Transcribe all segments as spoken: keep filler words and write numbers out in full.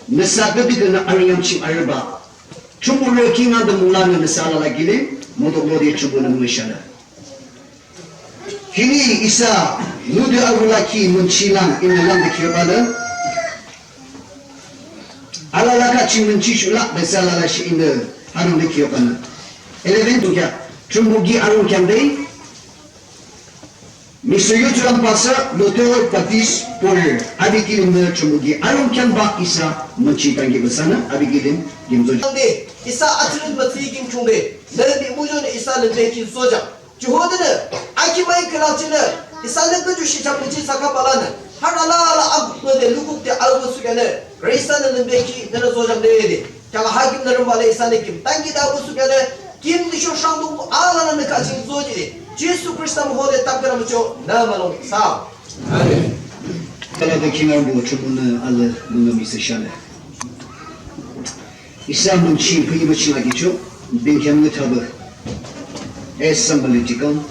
Nüsa küdükhühnü arüngyam ching arübah. Thrünpuh rü kingaün de mülanü nüsa alala kilim, mutuklode Thrünpuhnü müngühshang. Khihni isa, lude arü lakhi münchi lang inü lang de khiyobanü. Alala kaching münchi shulak de isa alala shi inü hanung de khiyobanü. Eleven to kya, Thrünpuh ki arung khyang de. Mister Yochuram Pastor, Luther Baptist Borü, api kilimnü Thrünpuh ki arung khyang bah isa münchi tanki basanü, api kilim kimzo. Tangde, isa athirün mütsi kim chungde, nü bi muzhonü isa lende ki sojang. Jihudinü, akimai kala chinü, isa nü küju shicham nü chi saka balanü, har alala akuk nü de lukuk de albu sukyanü, Khristanü lende ki nü sojang de de. Kya hakimnü rümbale isa nü kim, tanki da bu sukyanü, kim nü sho shangdung bu alala nü kaching zojide. Jisu Khrista mühode takdara mücho nü malong sa. Amen. Kala de kingaün bu Thrünpuhnü alü nunü misi shane. Isa münchi phi iba ching akicho, bin khyang nü thabü. Es sambalitikan,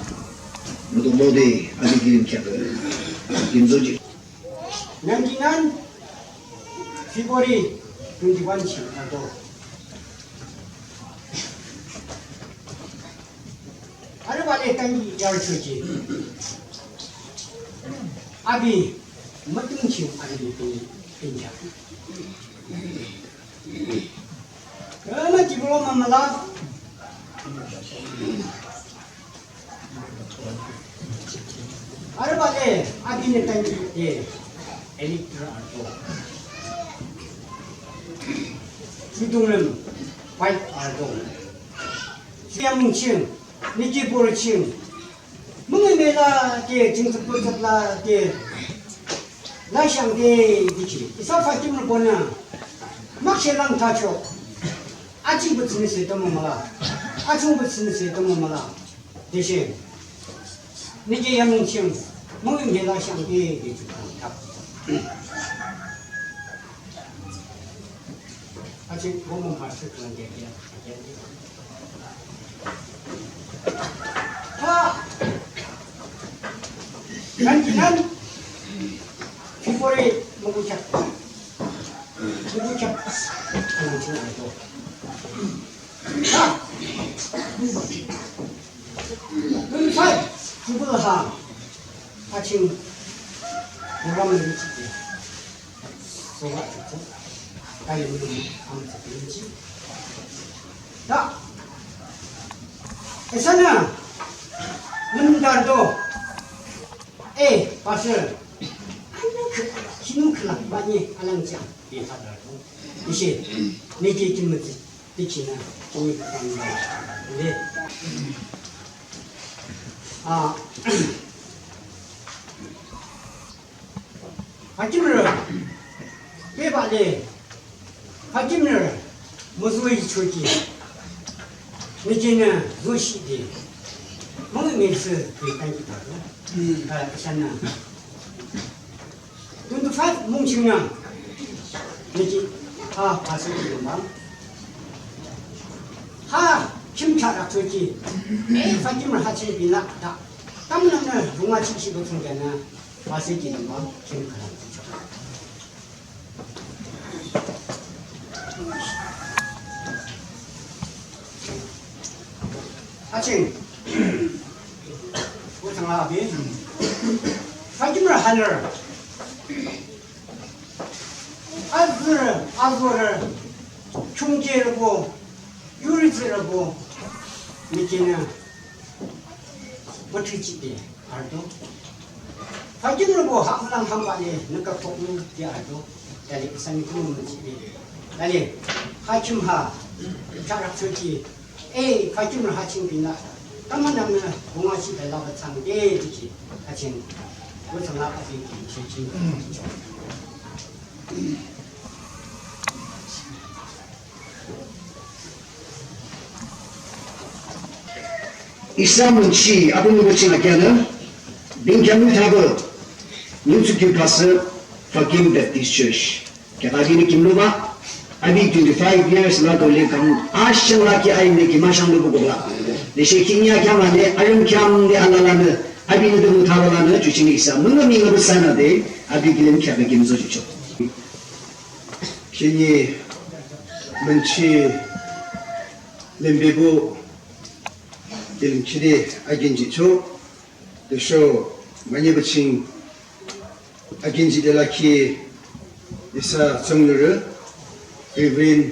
mutuklode, api kilim khyang, kimzo ji. Ninety-nine February twenty-one ching ato. Arübah le tanki yar choji. Api mütüm ching api pin, pinja. Ama diploma mala. Arübah le, api nü tanki de, elector arto. Chudunglüm, white arto. Siyamung ching, niki bor ching. Münge mela de, ching tsüp tsüp la de. La shang de, dichi. Isa Fatimrübonü. Makshe lang tacho. Aching bu tsini se tomo mala. Achung bu tsini se tomo mala. Deshe, niki yamung ching, mung yela shang de, de ju kang tap. Aching, mung mung pastor kang de, de, de. Ha! Kan kinan, February, mung chak. Mung chak. Mung chak. Twenty-five, jubel ha. Aching, program ni chite. Soga chite. Kaya ni am chite. Da. Esana. Nundar do. Eh, pastor. Anu ke, kinu ke lah, banyak alang jang. Dia sadar do. Isi, ni je cuma Dikina, kini kani le. Ah, Fakimrü, bebah le, Fakimrü, muzui chuki. Nijina, zushi de. Mung mesi, de, thank you, Father. Ah, sana. Twenty-five mung ching nang. Niki, ha, pastor ki lung bang. Ha, kim cha rak cho ki. Eh, Fakimrü ha ching bin la da. Tam nang na, runga ching shi do chung kya na. Pastor ki lung bang, kim ka rak cho. Haching. Ko chang la bi. Fakimrü hanrü. Azürü, azorü. Chungkerübo. Yurizürübo. Niki na. Matrichite. Ardo. Fakimrübo ha lang hamba le naka koknu de ardo. Dale isang kumu machite. Dale. Hakim ha. Charak choki. Eh, Fakimrü ha ching bin la. Tama nam na bunga chi bela ba chang de diki. Haching. Wo chang la ka bin ki chi chi. Isa mung chi, abu mung ching akyana, Benjamin Tabo, New City Pastor, Fakim Baptist Church. Kya kadi ni kim luba, abi twenty-five years la to le kam, ashang la ki ai ne ki mashang lubu gola. Le she ki nya kya ma ne, arim kya ma ne alala ne, abi ne de mu tabo la ne, chuchi ni isa, mung mi ngabu sana de, abi kilim kya be kim zo chucho. Khihni münchi limbebuh kilim khide akin jihchoh. Tüsho maniba ching akin jihde lakhi isa tsüngyurü Reverend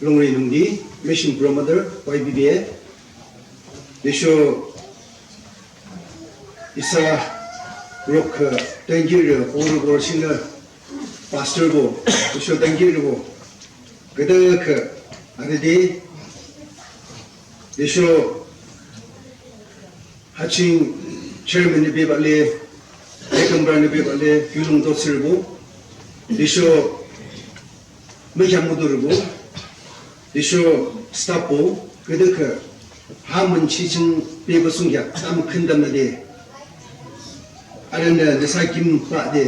Longri Nungdi, Mission Promoter, Y B B A. Tüsho isa rukhüh tankirü, borü borü chingnü pastor bo, tüsho tankirü bo, küdükhüh arüde, tüsho ha ching chairman nü bebah le, deacon bra nü bebah le, kiulongto thsürübo, tüsho mükheam muturübo, tüsho staff bo, küdükhüh ha münchi ching bebah thsungkheak tamkhüntamnüde, arünü nüsa kim bahde,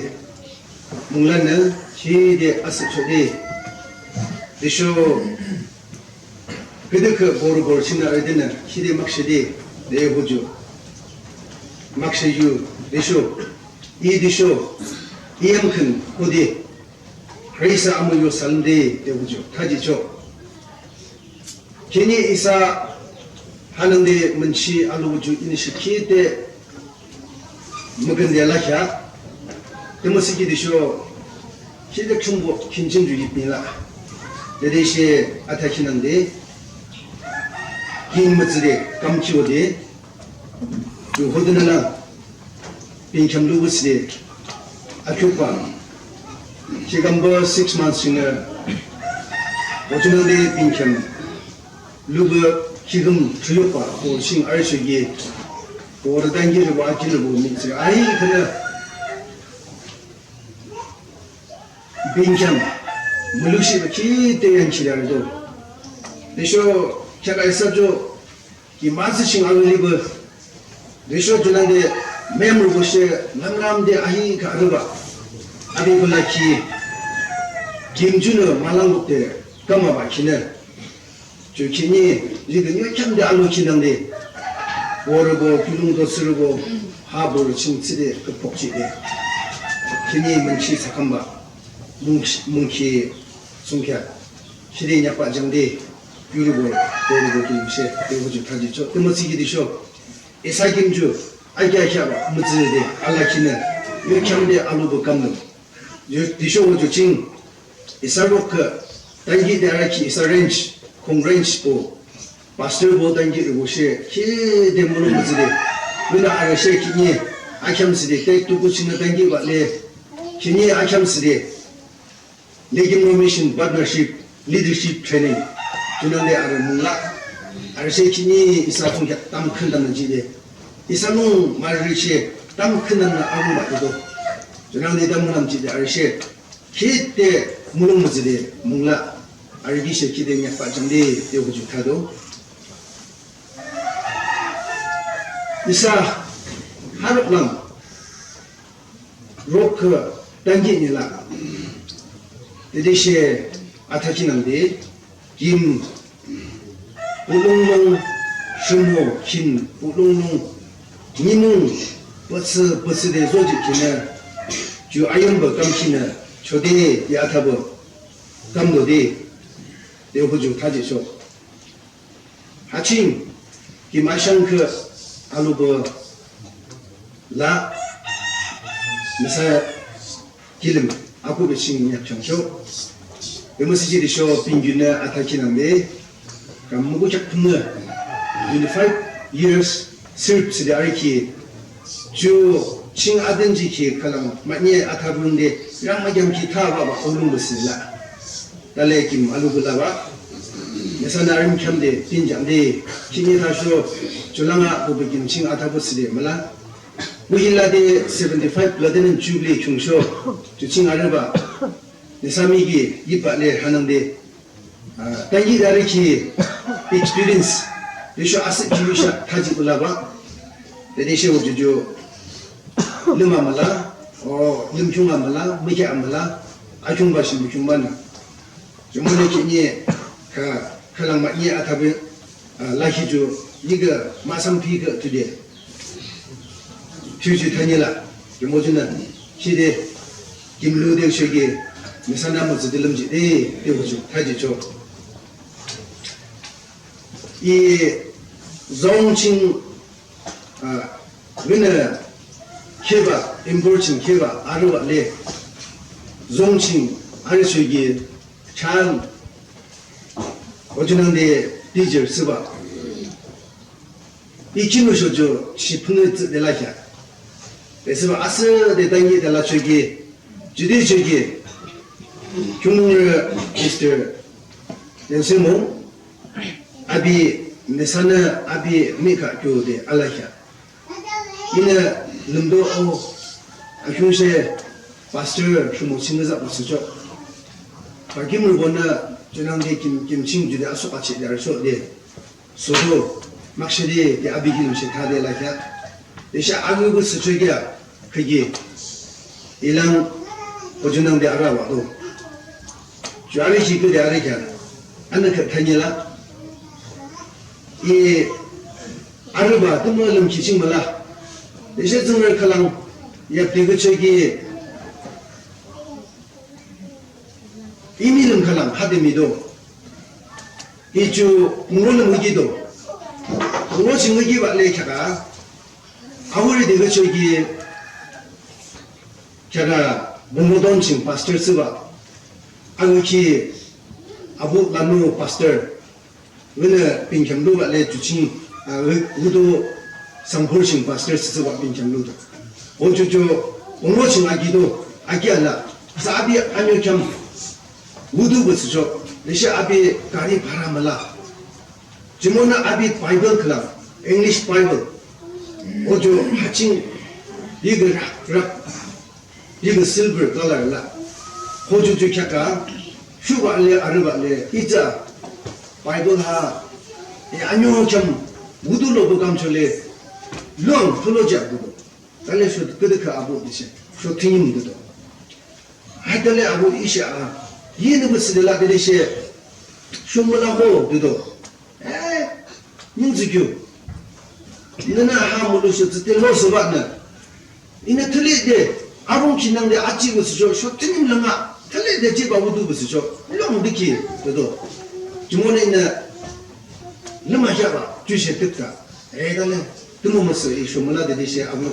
munglanü khide asühchode, tüsho küdükhüh borü borü chingnü arüdenü khide makshe de, de huju. Makshe yu, tüsho, i tüsho, i yamkhün hode, Khrista amung yo salde, de huju thajihchoh. Khihni isa hanangde münchi alu huju inü shi khide mükünde lakheah. Tümütüsho ki tüsho, khide khümbo khimchim ju yipnila. Tütüshe athakhi nangde, kim mütsüde, kamkhiode, ju hode nü lang binkheam lubusde, akhiukbah. Khikambah six months chingnü, o junangde binkheam lubah khiküm thiyukbah, o ching arüsho ki, o rüdangki lubah akhi lubah mitsü, ai, künü binkheam mulushibah khide yangkhi larüdo. Tüsho kheak isa ju, ki mütsü ching alu lubah, tüsho junangde memrübo she, lamlamde ahi ka arübah, api bula ki, kim junü mülang lukde, kamabah khinü. Ju khihni, jide nyo kheamde alu khinangde, borü bo, kiulongto thsürübo, ha borü ching thsüde, küpokchide. Khihni münchi thsakhambah, mung, mungki thsungkheak, khide nyakbah jangde, yurübo, borü bo kilim she, de huju thajihchoh. Tümütüsho ki tüsho, isa kim ju, akheakheabah, mütsüde, alakhinü, nyo kheamde alu bo kamnü. Ju, tüsho ju ching, isa rukhüh tankide arükhi isa range, Khong range bo, pastor bo tankirübo she, khide mulong mütsüde, bunü arü she khihni, akheam thsüde, te tuku chingnü tankibah le, khihni akheam thsüde, Legimno Mission Partnership Leadership Training, junangde arü mungla, arü she khihni isa thsungkheak tamkhüntamnü jihde, isa lung mariri she tamkhüntamnü arungbah ido, junangde tamkhüntamnü jihde arü she, khide mulong mütsüde mungla, arü ki she khide nyakbah jangde, de huju thado. Isa harap lang, rukhüh tanki nila. Tütüshe athakhi nangde, kim, pulungnung, shimo, kim, pulungnung, nimung, pütsü, pütsüde zojihkhinü, ju ayimbo kamkhinü, chode, de athabo, kamdo de, de huju thajihchoh. Ha ching, kim ashangkhi alubo la, nüsa kilim akhuhbe ching yakchangchoh. Tümütüsho ki tüsho pinjunü athakhi nangde, kam muku chak pünü, twenty-five years serve thsüde arükhi, ju ching adenjikhi khülang mahne athabude, rang makyamkhi thabah ba olungbe thsüla. Tale kim alubo labah. Nüsanü arüm kheamde, pinjangde, khihni thasho, ju langa bubukim ching athabo thsüde müla. Buhi lade seventy-five Platinum Jubilee khiungsho, ju ching arübah. Nüsa miki, yibah le hanangde. Ah, tanki arükhi experience, tüsho asüh ju yusha thajih ulabah. Tütüshe ju ju, lüm amüla, o, lümkhiung amüla, mükheah amüla, akhiungba shi mükhiungbanü. Jumonü khihni, ka, khülang mahne athabe, ah, lakhi ju, nigü, mahsamphikhi today. Tuesday thanila, jumo junü, shide, kim lude shoki, nüsanü amütsü de lümjihde, de wücho, thajicho. I zong ching, ah, winü kheba, import ching kheba, arübah le, zong ching, arüchoki, chan, ojunangde, teacher thsübah. I khinu shocho shi phüngü tsü de lakheah. Thsübah asühde tangi de lachoki, jide choki, Khiungnungrü Mister Yangsemo, api nüsanü api mihkhah kyo de alakheah. Inü lümdo o, akhiungshe pastor rhimo ching müzah müsücho. Pakimrübonü junangde kim, kim ching jude asuk achih de arüsho de. Sodo, makshe de, de api kilim she thade lakheah. De she api bu sücho kheah, khüki. Ilang, ojunangde arübah do. Ju arü shi küde arükheah. Anü khe thanyela. I arübah tümü lümkhi ching müla. De she tsüngrü khülang, yapde küchoki. I milim khülang hade mido. I ju pungro lüm hüki do. Pungro ching hüki bah le kheaka. Ahuri de küchoki kheaka pungro don ching pastor thsübah. Ahüki abu lanu pastor. Winü pinkham lubah le ju ching, ah, wi-, wido sangphur ching pastor thsübah pinkham ludo. O ju ju, pungro ching aki do, aki ala, sa api anyo khyam, wido bu thsücho, de she api gari bhara müla. Jumonü api Bible khülang, English Bible. O ju ha ching, yigü rak, rak. Yigü silver color la. Hoju ju kheaka, shubah le, arübah le, itsa, Bible ha, e anyo khyam, wudu lo bu kamcho le, luang, thulo jak dudo. Tale sho, küdükhüh abu de she, sho thinim dudo. Hai tale abu isha a, yinü bu sile la de she, sho müla ho dudo. Eh, ningzikyu. Nünü ha mulu sho tsüte lo sobanü. Inü thüle de, arung chinang de achi wü sho, sho tinim langa, thüle de chiba wudu wü sho, long diki, do. Jumonü inü, lüma yaba, ju she tüpta. Eh, dale, tümü müsü, i sho müla de de she abu.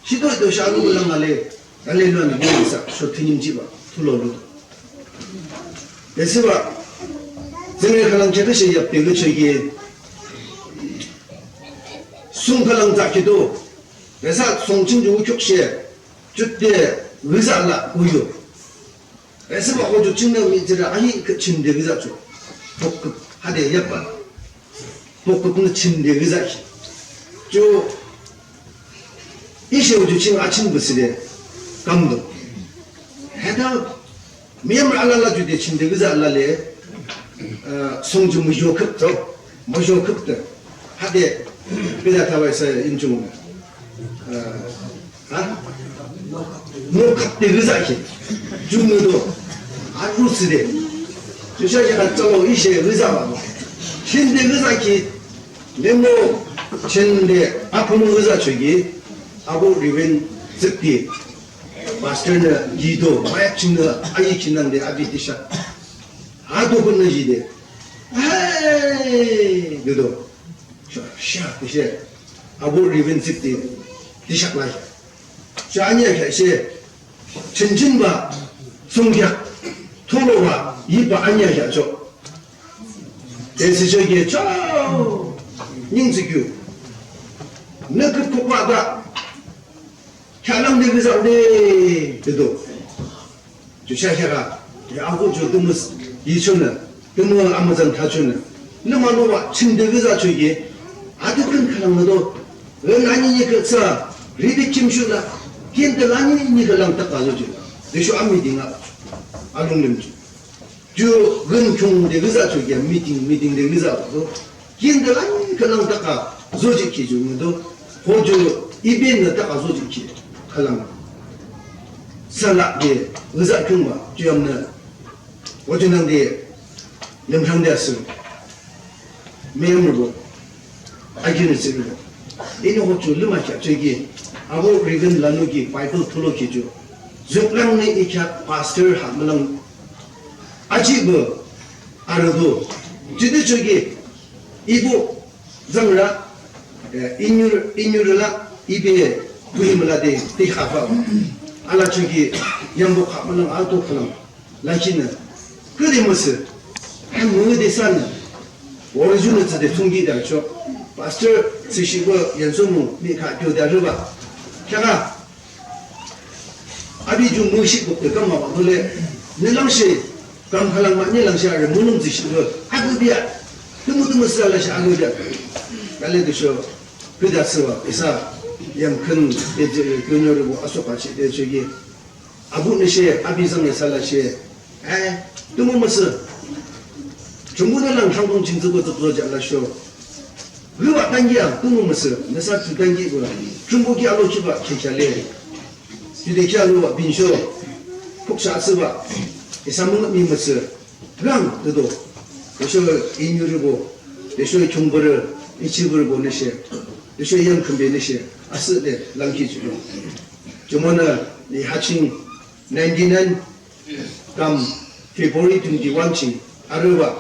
Shido do she abu langa le. Hallelujah, ni sa, sho tinim jiba, thulo lu. Desiba, zeme kalang chete she yap pegu chege. Sung kalang za kido. Desa song ching ju kyok she, jute, wiza la, uyo. Desiba, ho ju ching na mi jira, ahi ke ching de wiza cho. Pok, hade yapa. Pokpok nü chinde gizaki. Ju, ishe ju ching aching gusile kamdo. Heda, miyam alala ju de chinde giza alale, eh, song ju mujo kıpto, mujo kıpto. Hade, bida tawai sa inchung. Eh, Ha? Mo khapte gizaki. Ju müdo. Aru side. Ju sha ya tsalo ishe gizaba. Chinde gizaki. Lemo chinde apunu giza chogi. Abu riven zikti. Pastor ne gido. Mayak chinde ayi kinande abi tisha. Ado kun ne jide. Hey, gido. Sha, sha, ishe. Abu riven zikti. Tishak lai. Sha anya kya ishe. Chinchin ba, sungkya, tholo ba, yiba anya ya cho. Tesi cho ye cho. Nying tsi kyu. Ne kup kup ba da. Kya lam de giza de, de do. Ju sha sha ka. Ya abu ju dumus, yi cho ne. Tümü amütsan thachono. Nüma noba chinde wiza choki. Ati kün khülang nado. Ren ani ni kü tsa. Ribi kimshu la. Kinte la ani ni kü lang tak azo ju. Deshu ami dinga. Alung lim ju. Ju ren chung de wiza choki. Meeting, meeting de wiza zo. Kinte la ani kü lang tak azo ju ki ju nado. Ho ju iben na tak azo ju ki. Khülang. Sala de wiza chung ba. Ju yam na. Wajunang de, limhang de asung. Meyam rubo. Agin ritsi rubo. Ini hochu lima kya choki. Abo riven lanu ki Bible thulo ki ju. Zuklang ni ikya pastor ha malang Achibo arüdo. Judüchoki ibo zangra, eh, inyu, inyurü la ibe buhi müla de de khapa. Alachoki yambo khapmülang ato khülang. Lakinü. Küde müsü. Hem müde sanü. Orüzünü tsüde thungki dacho. Pastor tsüshibo yansomu mi kha kyo darüba. Kya ka. Abi ju müshikbuk de kama ba dole. Nü langshe. Kam khalang ma nü langshe arü mulung tsüshibo. Agübia. Tümü tümü sala shi agübia. Kale de sho. Küda süwa. Isa. Yam khün. Ebe. Künyo rübo asoka chi de choki. Abuh nüshe, abi zang nüsa lashe. Eh, tümü müsü. Chungbu nü lang thangdung ching zübo zübo ja lasho. Lüwa tangi a, tümü müsü. Nüsa tu tangi gura. Chungbu ki alo kiba kekya le. Jüde ki alo wa binsho. Puksa asüba. Isa mü mi müsü. Lang, tüdo. Desho inyurübo. Desho chungbürü. Ichibürübo nüshe. Desho yam khümbe nüshe. Asü le, lang ki jülo. Jumonü, ni haching, ninety-nine kam February twenty-one ching arüba.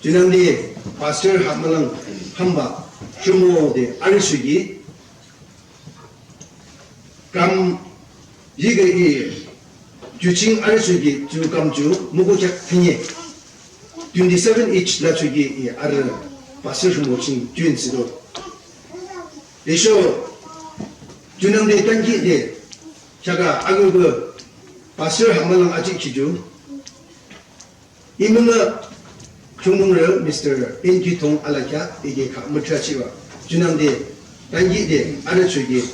Junangde pastor hamülang hamba rhimode arüshuki. Kam yige i ju ching arüshuki ju kam ju muko kyak thinye. Twenty-seven each lachoki i arü pastor rhimo ching ju insido. Desho junangde tangi de. Kya ka agübü pastor hamülang aji kiju. Imünga chungnungrü Mister N K Thong alakya ige ka mütrachiwa. Junangde tangi de arüchoki.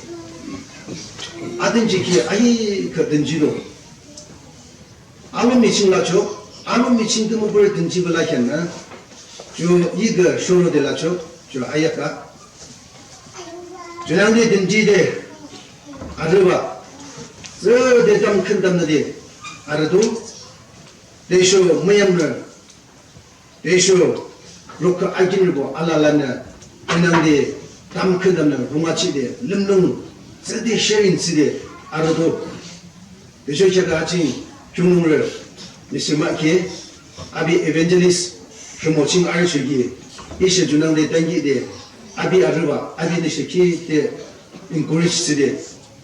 Adinjiki ahi ka dinjido. Alo miching lacho, alo miching tümü bürü dinjiba lakyanü. Ju yige shoro de lacho, ju ayaka. Junangde dinjide arüba. Züde tam khün tamnüde arüdo. Desho müyamrü. Desho rokha ajinrübo alalanü. Junangde tam khün tamnü rungachide lümlung. Züde sharing side arüdo. Desho kya ka ching chungnungrü. Nüshe ma ki. Abi evangelist rhimo ching arüshuki. Ishe junangde tangi de. Abi arüba. Abi nüshe ki de encourage side.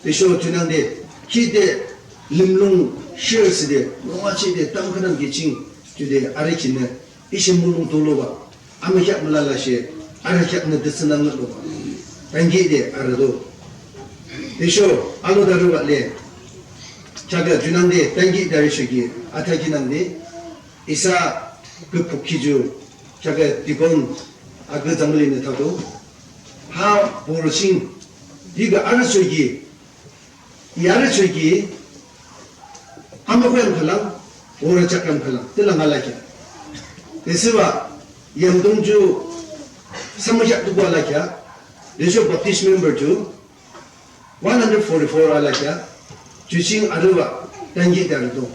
Desho junangde, kide lümlung share side, lungachide, tam khüntamki ching, jude arükinü, ishe mulung toloba, amükyak mülalashe, arükyaknü düsünang loba. Tangi de arüdo. Desho, alo darüba le, kya ka junangde, tangi darüshuki, atakinangde, isa, küpuk kiju, kya ka deacon, agü zanglinü thado, ha, borü ching, diga arüshuki, Yarü choki, amükoyam khülang, ora chakram khülang, tülang alakya. Tüsüba, yamdung ju, samajak tuku alakya, desho Baptist member ju, one hundred forty-four alakya, ju ching arüba, tangi de arüdung.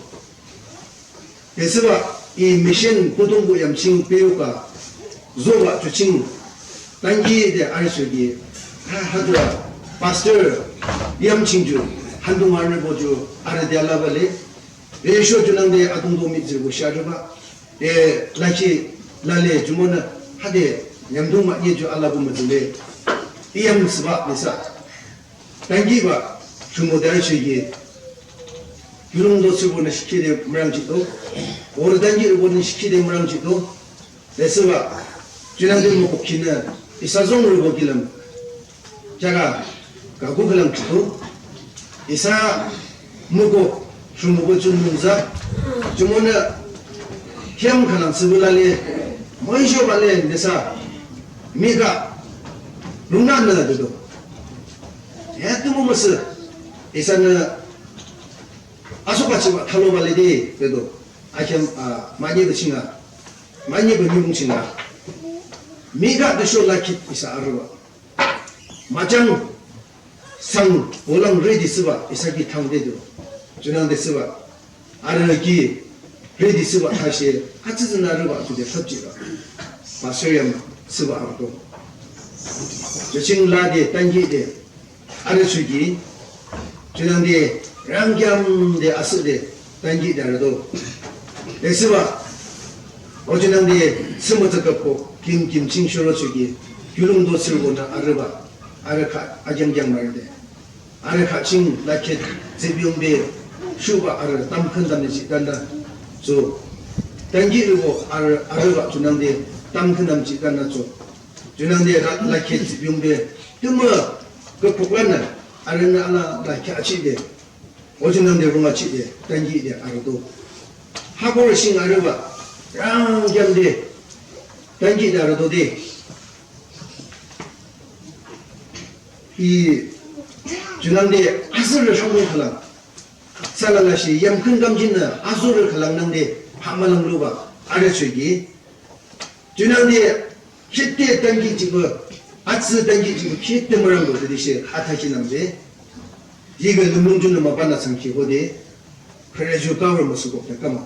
Tüsüba i mission kudungbo yam ching peyuka zoba ju ching tangi de arüshuki. Ha, hadura pastor yam ching ju handung arnübo ju arü de alabale. Desho junangde adungdo mihtsürübo sharüba. E, lachi lale jumonü hade yamdung manye ju alabo mütsüle. I yam süba nüsa. Tangiba, jumo darüshuki. Yulung do sübo nü shikide mürang jito. Ora tangi rübo nü shikide mürang jito. Tüsüba, junangde moko kinü, isa zong rübo kilim. Jaga, gagu kilim jito. Isa moko, jumo bo jun mungza. Jumonü, kiam kanang sübo lale, moisho bale, nüsa. Miga, lungna nü jito. Ya, tümü müsü, isanü asoka chiba thaloba lede, pedo. Akem, ah, manye de chinga. Manye de nyung chinga. Miga de sho lakit isa arüba. Majang sang bolang ready süba, isa ki thang de do. Junang de süba. Arü ki ready süba thashe, atsütsü na rüba tu de thapji ba. Pastor yam süba arüdo. Jaching la de, tangi de, arü chugi, junang de, rangyam de, asü de, tangi de arüdo. Tüshe ba, o junangde thsümütsü küpü, kim kim ching shorü choki, kiulongto thsürübonü arübah, arü khah akeangkeang marüde. Arü khah ching lakhi zipyungbe, shuhbah arü tamkhüntamnü jihdanü, so. Tanki rübo arü, arübah junangde tamkhüntamnü jihdanü, so. Junangde ra-, lakhi zipyungbe, tümü küpü lanü, arünü alala kheahchihde. O junangde rungachihde, tankihde arüdo. Hapü ching arübah, rangkiamde, tankihde arüdode. I, junangde azürü shongkung khülang. Sülalashe yamkhün kamjinü azürü khülang nangde, hamalang lubah, arü choki. Junangde khide tankihjihbah, atsü tankihjihbah khide mürangdo tütüshe athakhi nangde. Yiga lümlung junü mapanü thsangkhi hode, khürü ju cover müsukokde kama.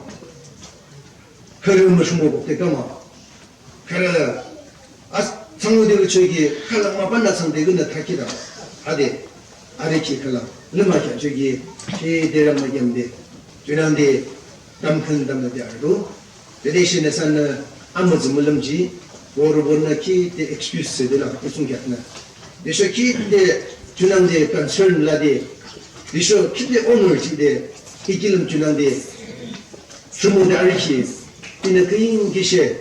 Khürü müshumokokde kama. Khürü as thsangyude choki khülang mapanü thsangde künü thakhide. Ade, arükhi khülang. Lümakheah choki, khide rama yamde. Junangde tamkhüntamnüde arüdo. Tütüshe nüsanü amütsü mülümji, borübonü khide excuse thsüde la, itsungkheaknü. Tüsho khide junangde concern lade, tüsho khide honor jihde, I kilim junangde, shimode arükhi, inü küyimkishe,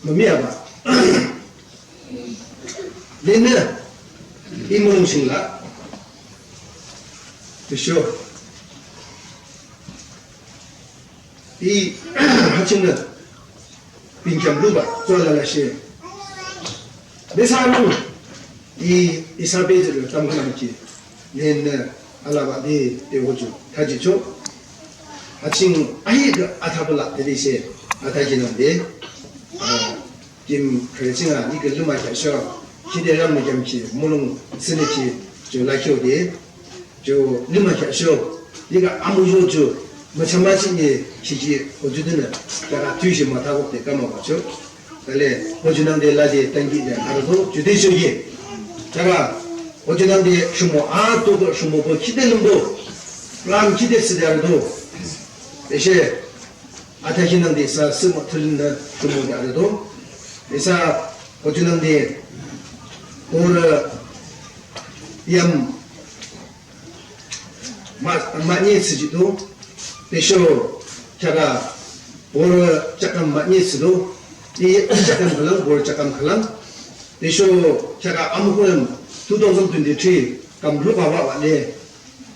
mümüyaba. Lenü, I mulong ching la, tüsho, I, ha chingnü, binkiam lubah, tsülalashe. Nüsa nung, I, isa bejirü tamkhüntamnüki, lenü, alabah de, de hoju, thajihcho. Ha ching, ahi de, athabala, tütüshe, athakhi nangde, ah, Kim khürü ching a, I kü lümakheah sho, khide rama yamkhi, mulong thsünükhi, ju lakhiode, ju lümakheah sho, I kü amuzho ju, müchama ching e, khikhi, hojudünü, kara tüshe müthabah de kama bacho. Tale, hojunangde lade tankihde arüdo, ju de shoki. Kara, hojunangde shumo, a to to shumo bo, khide lümdo, plan khide thsüde arüdo. Tüshe, Athakhi nangde isa simo thülünü shumode arüdo. Isa hojunangde borü yam ma, manye thsüjihdo. Tüsho kheaka borü chakam manye thsüdo. I chakam khülang, borü chakam khülang. Tüsho kheaka amukhu yam two thousand twenty-three kam lukabah le.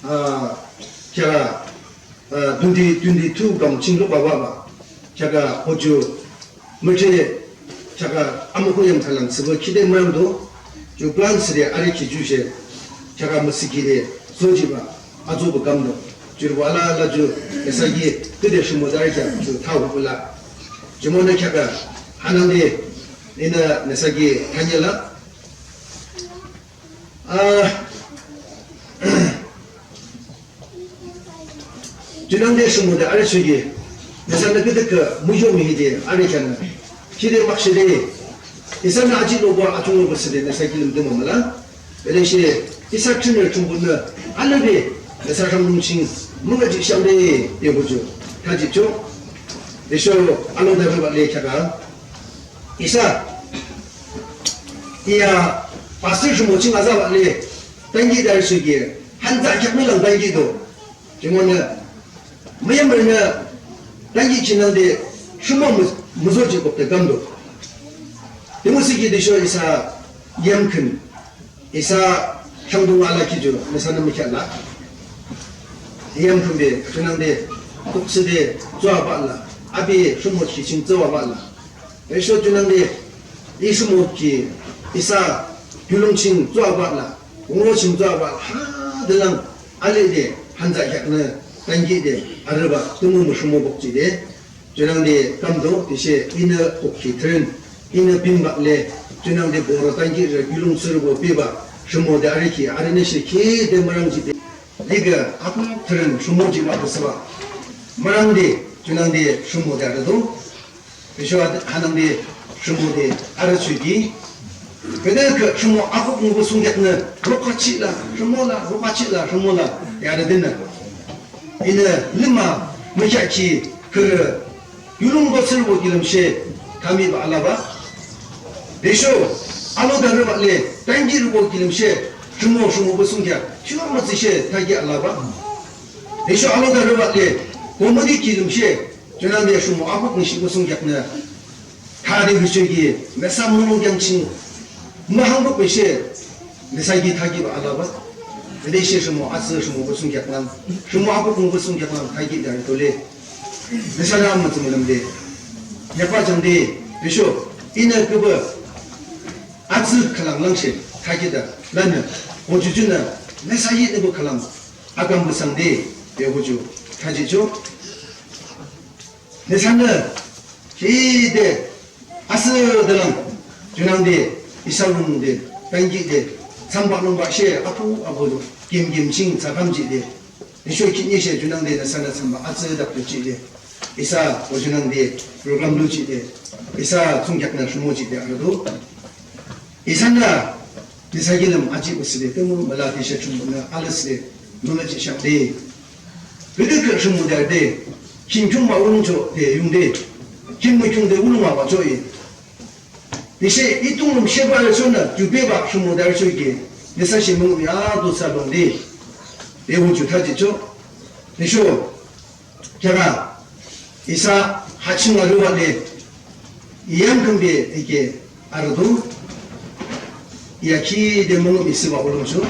Ah, kheaka ah, twenty twenty-two kam ching lukabah ba. Kheaka hoju, müthri, kheaka amukhu yam khülang thsübah khide mürangdo, ju plan thsüde arükhi jushe, kheaka müsükhide, sojihbah, atsübah kamdo. Jurübo alala ju, nüsaki, küde shumode arükhi, ju thahuhbah la. Jumonü kheaka, hanangde, inü nüsaki, thanyela. Ah, junangde shumode arüchoki, nüsanü küdükhüh muzho mihide arükheanü, khide makshe de, isanü ajihlobo achunglobo thsüde nüsa kilim tümü müla, belashi isa thrünrü thsungkhuhnü alübe nüsa rhangdung ching müngühjihshang de, de hoju, thajihcho, tüsho alodarübah le kheaka, isa, iya, pastor shumo ching azabah le, tankihde arüchoki, hanza kheaknü lang tankihdo. Jumonü, müyamrünü, tankihkhi nangde, shumo mü, müzojihkokde kamdo. Tümüsüki tüsho isa, yamkhün, isa, rhangdung alakhi ju, nüsanü mükheahla. Yamkhünbe, junangde, tukside, tsüabah la, api, shumokhi ching tsüabah la. Tüsho junangde, I shumokhi, isa, kiulong ching tsüabah la, wungro ching tsüabah la, ha, delang, alide, hanza kheaknü, tankihde, arübah, tümü müshumobah jihde, junangde, kamdo, tüshe, inü kukhi thürün, inü binbah le, junangde, borü tankihrü, kiulong thsürübo bebah, shumode arükhi, arünüshe, khide mürang jihde, liga, akuk thürün, shumo jihbah de thsübah, mürangde, junangde, shumode arüdo, Tüsho ad-, hanangde shumode arüchoki. Küdükhüh shumo akuk ngübuh thsungkheaknü rokachihla, shumola, rokachihla, shumola, de arüdenü. Inü lüma mükheahkhi khürü yulung botsürübo kilim she tha mübah alabah. Tüsho alodarübah le tankihrübo kilim she rhimo rhimobo thsungkheak thiyumütsü she thakhi alabah. Tüsho alodarübah le committee kilim she junangde rhimo akuk ngüshihbo thsungkheaknü thade hüchoki nüsa mulong kheak ching mühangbo peshe nüsa ki thakhi bah alabah. Tüshe rhimo atsü rhimobo thsungkheak lang, rhimo akuk ngübo thsungkheak lang thakhi de arüdo le. Nüsanü amütsü mülümde, yapajangde, tüsho inü küpü atsü khülang lang she thakhi de lanü, o jujunü nüsa yinübo khülang akam müsangde, de hoju thajihchoh. Nüsanü hide asüde lang junangde isa lungde tankihde thsambah lungbah she apu abudo kim kim ching thsakham jihde, tüsho khihni she junangde nüsanü thsambah atsü dakto jihde, isa o junangde program lu jihde, isa thsungkheaknü rhimo jihde arüdo. Isanü nüsa kilim ajihpü thsüde tümü müla tüshe Thrünpuhnü alü thsüde müngühjihshang de. Küdükhüh rhimode arüde, khim khiungbah wulungchoh de yungde, khim mükhiungde wulung abahchoh i. Tüshe i tunglüm shebah arüchonü jubebah rhimode arüchoki nüsa she müngühmühi ato thsalungde, de hoju thajihchoh. Tüsho kheaküa isa ha ching arübah le, i yamkhünbe ike arüdo, i yakhide müngühmühi thsübah wulungchoh.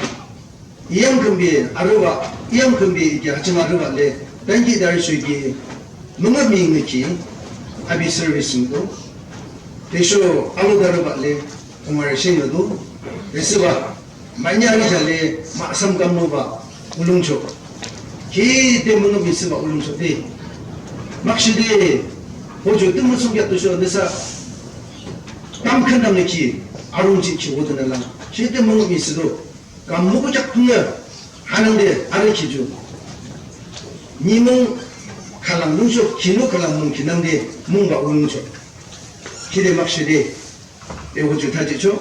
I yamkhünbe arübah, i yamkhünbe ike ha ching arübah le tankihde arüchoki müngühmühi ngükhi api service ngüdo. Tüsho alodarübah le tümütüshe ngüdo. Tüsho thsübah mani arükhea le mahsam kamlubah wulungchoh, khide müngühmühi thsübah wulungchoh de. Makshe de hoju tümü thsungkheak tüsho nüsa tamkhüntamnü ki arung jihkhi hodenü lang khide müngühmühi thsüdo. Kam mükheahpünü hanangde arükhi ju nimung khülang lungsho, khinu khülang mung khinangde mungbah wulungchoh, khide makshe de, de hoju thajihchoh.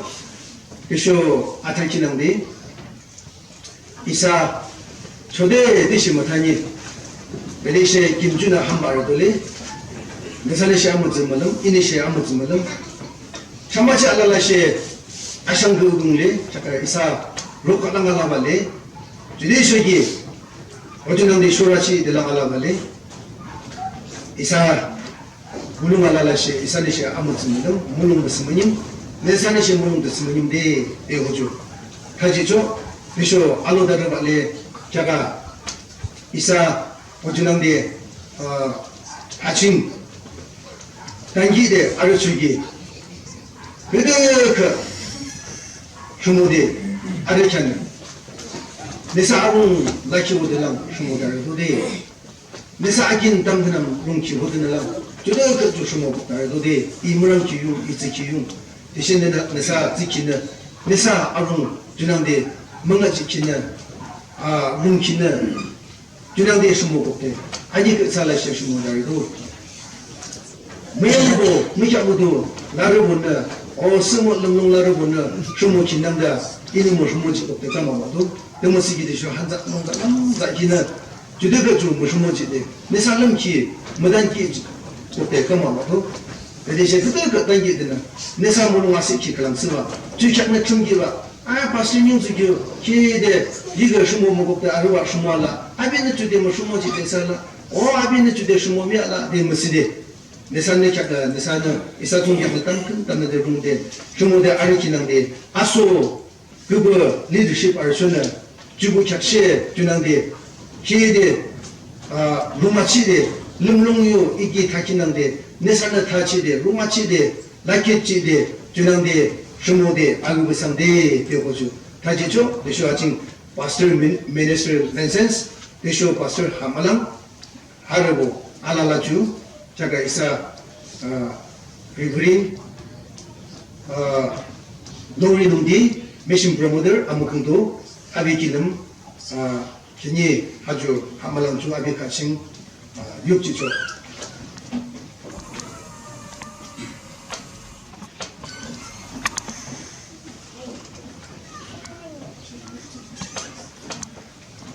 Tüsho athakhi nangde isa chode tüshe müthani, tüshe khim junü hambah arüdo le, nüsanü she amütsü mülüm, inü she amütsü mülüm, chamachih alalashe ashang küdung le, chaka isa ruk khülang alabah le, judüshoki o junangde shorachihde lang alabah le, isa mulong alalashe isanü she amütsü mülüm, mulong müthsümünim, nüsanü she mulong de thsümünim de, de hoju thajihchoh. Tüsho alodarübah le kheaküa isa o junangde ah ha ching tankihde arüchoki küdükhüh rhimode arükheanü nüsa arung lakhi hode lang rhimode arüdo de. Nüsa akin tamkhüntamnü rungkhi hodenü lang judükhüh ju rhimode arüdo de. I mürangkhi yung, i tsükhi yung, tüshe nü nüsa tsükhinü, nüsa arung junangde müngühjihkhinü, ah rungkhinü junangde rhimokokde, anikhüh thsalashe rhimode arüdo. Müyambo mükheahbudo larübonü, o sühmüh lümlung larübonü rhimokhi nangde, inü mü rhimojihkokde kamabahdo. Tümü thsükhi tüsho hanzah nangde lümzahkhinü judükhüh ju mü rhimojihde, nüsa lümkhi mütankihjihkokde kamabahdo. Tüshe küdükhüh tankihdenü nüsa mulong asühkhi khülang thsübah, ju kheaknü thsümkhibah, a pastor ningtsü kyo khide, yikhi rhimomokokde arübah rhimo ala, apinü jude mü rhimojihde thsüla, o apinü jude rhimomi ala de müthsüde, nüsanü kheakü nüsanü isa thsungkheaknü tamkhüntamnü de rungde rhimode arükhi nangde, aso küpü leadership arüchonü jipü kheakshe junangde, khide ah rungachihde, lümlung yu iki thakhi nangde, nüsanü thachihde rungachihde, lakhetchihde junangde rhimode arübah sangde, de hoju thajihchoh. Tüsho ha ching pastor, min- minister license, tüsho pastor Hamalang, harübo alala ju, chaka isa ah Reverend ah Lori Lungdi, mission promoter, amükhungdo, api kilim ah khihni ha ju Hamalang ju api khah ching ah yukjihchoh.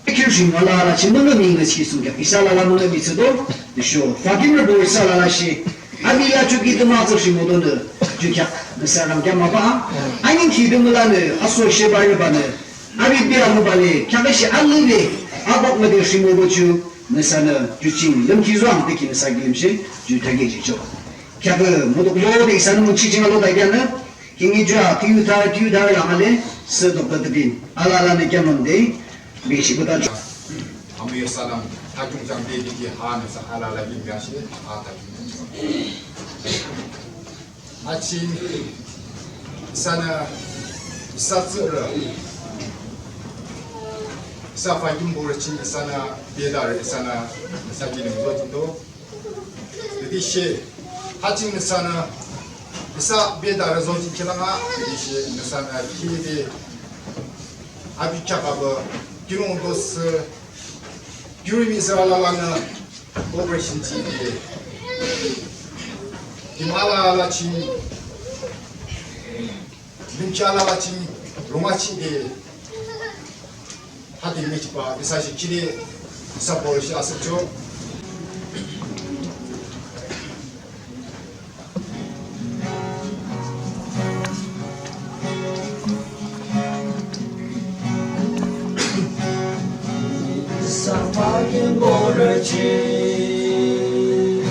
Khirshing alala ching müngühmühi ngüshihkhi thsungkheak isa alala müngühmühi thsüdo. Tüsho fakimrübo isa lalashe, api lachoki tümü atsü rhimodonü, ju kheak nüsa rangkheak maba, anikhitü mülanü aso shebarübanü, api bea mübale kheaküshe alübe, abak müde rhimobo ju nüsanü ju ching lümkhi zoang de ki nüsa kilimshe, ju thakhi jicho. Kheakü müdüklo de isanü mungchi ching alo takianü, kingi jua, tiyu thar, tiyu thar la ale, sü dokta tüpin, alalanü kheamang de, bishi kuta. Amüyo salam, thakhi jang de ki hanü sa alala kilimshe, ha thakhi. Achin, isanü, isa tsürü, isa fakimborü chin isanü, bedarü isanü, isa kilim zochindo. Tütüshe, achin isanü, isa bedarü zochin kilanga, tütüshe, isanü, kide, abi chakabü, kinong dosi, kürümi isa alalanü, operation chide, kim alala ching, limki alala ching, rungachide, hadi michiba, isa shi kide, isa borü shi asücho. Isa fakimborü chin,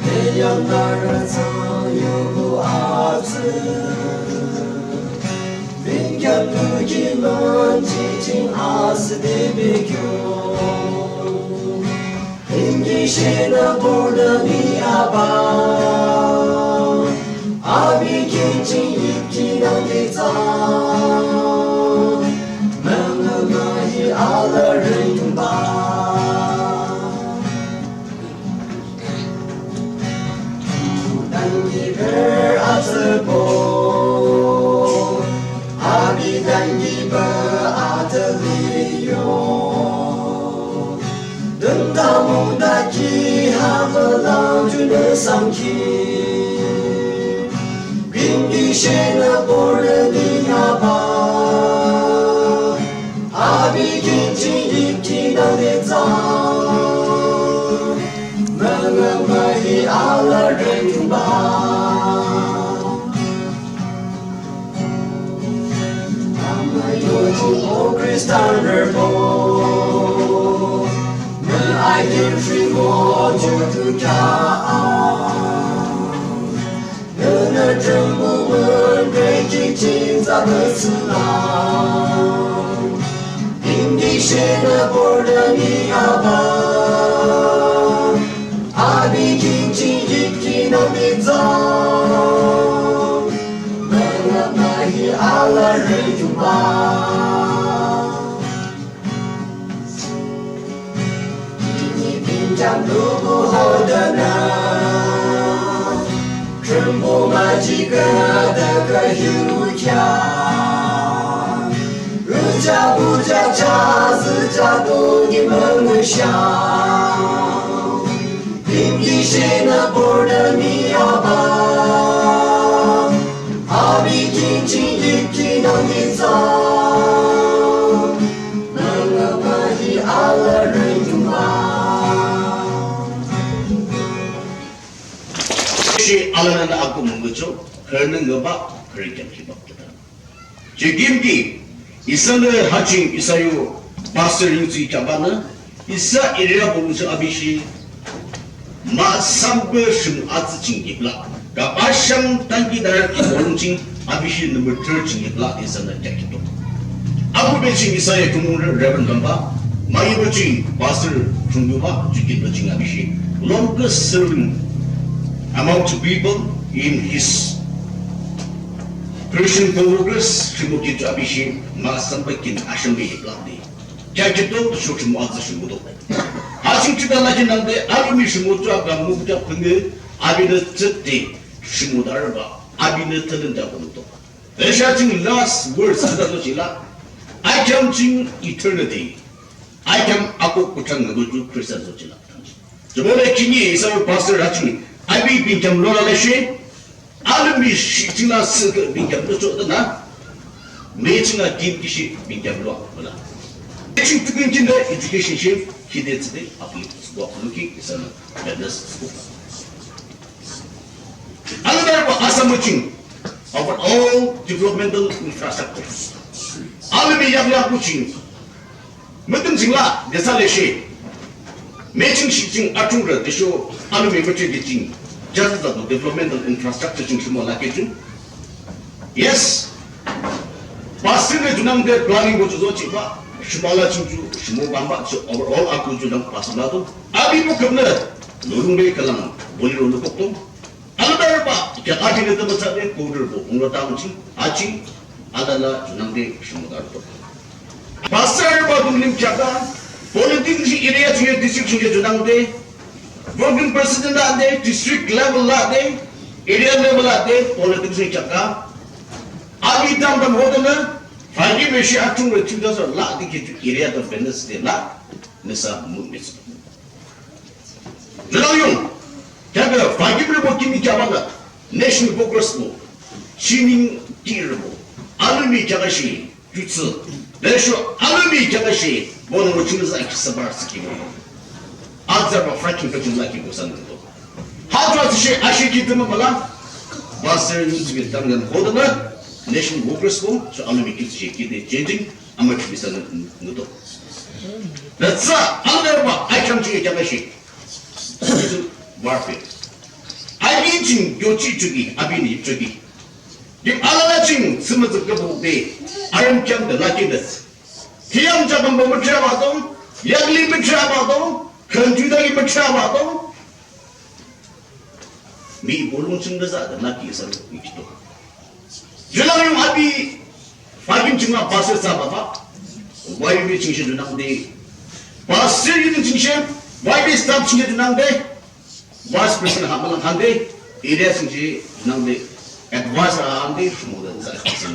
beyandarü tsang yubu atsü, binkyam nuki manchi ching asüde bekyo. Imki shenü borü ni aba, abi kinching ipki nangdi tsang, münga mahi alarü yungba. Dangi ber atsübo, abi dangi ber atüliyo. Dünta mudaki hamalang junü sangki. Bingi shenü borü ni aba. Abi kinching ipki nangdi tsang. Münga mahi alarü yungba. Ama yoju o Khristan rübo. Mü ayin rhimo ju tu kya. Nünü Thrünpuh mün reki ching tsabütsüla. Imdi shenü borü ni aba. Abi kinching yipki nangdi tsang. Münga mahi alarü yungba. Ini binkyam lubu hodenü, Thrünpuh maji künü de kü yu kya. Uja buja cha zü cha du ni müngu sha. Imdi shenü borü ni aba. Abi kinching yipki nangdi tsang. Münga mahi alarü yungba. Shi alarü nü aku müngucho, kürünü ngüba, kürü kyam kiba kita. Jigimki, isanü haching isa yo pastor yungtsi kyabanü, isa area bolucho abishi, ma sambü shim atsi ching yipla, ka ashang tanki darat ki bolung ching abishi number three ching yipla isanü kyakito. Aku be ching isa ya kumung Reverend Gamba, ma yibo ching pastor chungduba, jikin be ching abishi, longest serving amount of people in his Christian co-workers, shimo kicho abishi, ma samba kin ashang be yipla de. Kya kito, sho shimo atsa shimo do. Haching chita la kinang de, arumi shimo cho aga mu kya penge, abinü tsete, shimo darba, abinü telen da kono to. Esha ching last words, kita to chila. I come to eternity. I come ako kuchang ngago ju Christian so chila. Jabole kini isa pastor haching. Abi binkyam lola leshe. Alimi shi chila sike binkyam lo cho na. Me chinga kim kishi binkyam lo la. Ching tukin kinde education shi kide tside apli. Wa luki isanü witness. Alala arübah Assam ching overall developmental infrastructure alomi yakli aku ching mütüm jingla de thsüle she, me ching shi ching atungrü tüsho alomi müchiki ching just the developmental infrastructure ching shimo lakhi ju. Yes. Pastor le junangde planning ko ju zochibah, shimo la ching ju, shimo kambah ju, overall aku ju dang pastor la to. Api mo kümle, lurung be kalang, boli ro lo kokto. Alala arübah, kya aji le tama sa de, kodur bo, ungro tama ching, aji, alala junangde, shimo dar to. Pastor arübah dunglim kya ka, politics area ching district ching junangde, working president la de, district level la de, area level la de, politics ching kya ka. Abi dam dam hodo na, fagi meshi atung re two thousand la de ke area of business de la, nesa mu mis. Jala yung, kya ka fagi re bo kimi kya ba la, national progress bo, shining kir bo, alumi kya ka shi, Jutsu. Tüsho alomi kya ka shi, bono ro ching za ki sabar siki mo. Azar ba fraction ka ching za ki bosan to. Ha to shi ashi ki tuma mala. Pastor ni siki tam dan hodo na. National workers ko, so alomi ki shi ki de changing, ama ki bisa na to. That's a, alala arübah, I come to you kya ka shi. Warfare. Abi ching yochi chuki, abi ni chuki. Dim alala ching sima zaka bo de, aram kyam de laki de. Tiyam jabam bo matra ba dong, yagli matra ba dong, kanju da ki matra ba dong. Mi bolong ching da za da laki sa ni kito. Jala yung abi, fagim ching ma pastor sa ba ba. Why we ching shi junang de. Pastor yung ching shi, why we staff ching shi junang de. Vice President ha malang hande, area sing ji nangde, advisor hande, shimo de sa kisan.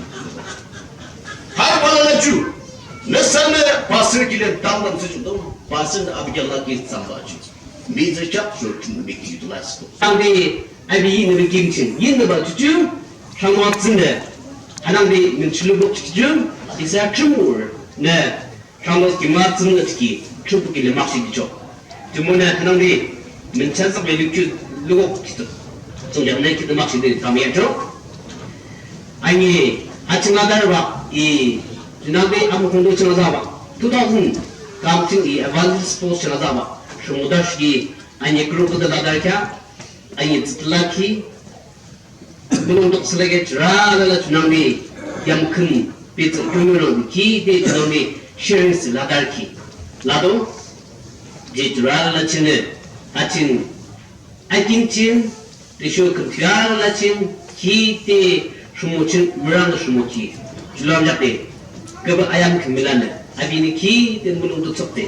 Hai wala la ju, ne san ne pastor ki le tam tam se ju dong, pastor ne abi kya la ki sam ba ju. Mi ze chak ju tu mi ki utilize to. Hande, abi yin ne bi kim chin, yin ne ba ju ju, shang ma zin de, hanang de, min chulu bok ju ju, isa chumur, ne, Rhangdung ki ma tsümnü tiki, Thrünpuh ki le makshe kicho. Tümüde hanangde, münchang sakbe lükyu lukok kito. Tsungkheaknü ki le makshe de tamyacho. Ani, aching ladar ba, i, junangde amukhungdo ching ladar ba. Two thousand, kam ching i evangelist post ching ladar ba. Shumudash ki, ani group de ladar kya, ani tsitla ki, Mulong tok sila ke jura lala junangde yamkhün pitsü yungyunang ki de junangde sharing si ladar ki. Lado, je jura lala chine, achin, akin chin, de sho khün jura lala chin, ki de shumo chin, mürang shumo ki. Julam yak de, kaba ayam khün milane, abini ki de mulong tok sok de.